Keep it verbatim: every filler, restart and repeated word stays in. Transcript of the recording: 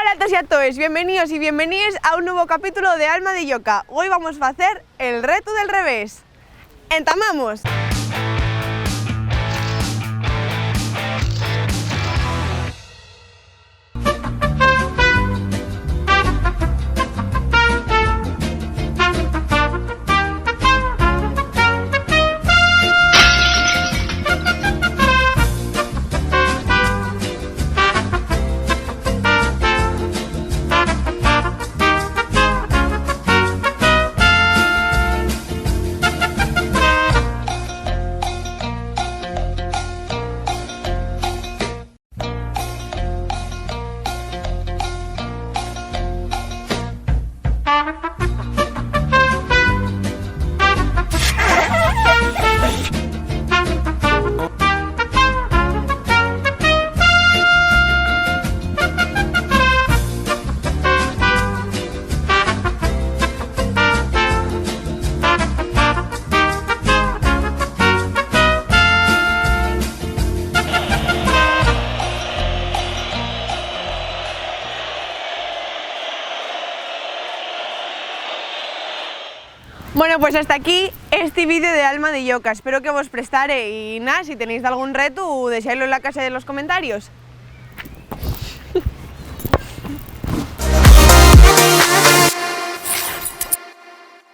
Hola a toos y a toes, bienveníos y bienveníes a un nuevu capítulo de Alma de Lloca. Güei vamos facer el retu del revés. ¡Entamamos! Bueno, pues hasta aquí esti vídeo de Alma de Lloca. Espero que vos prestare y, na, si tenéis dalgún retu, dexáilu en la caxa de los comentarios.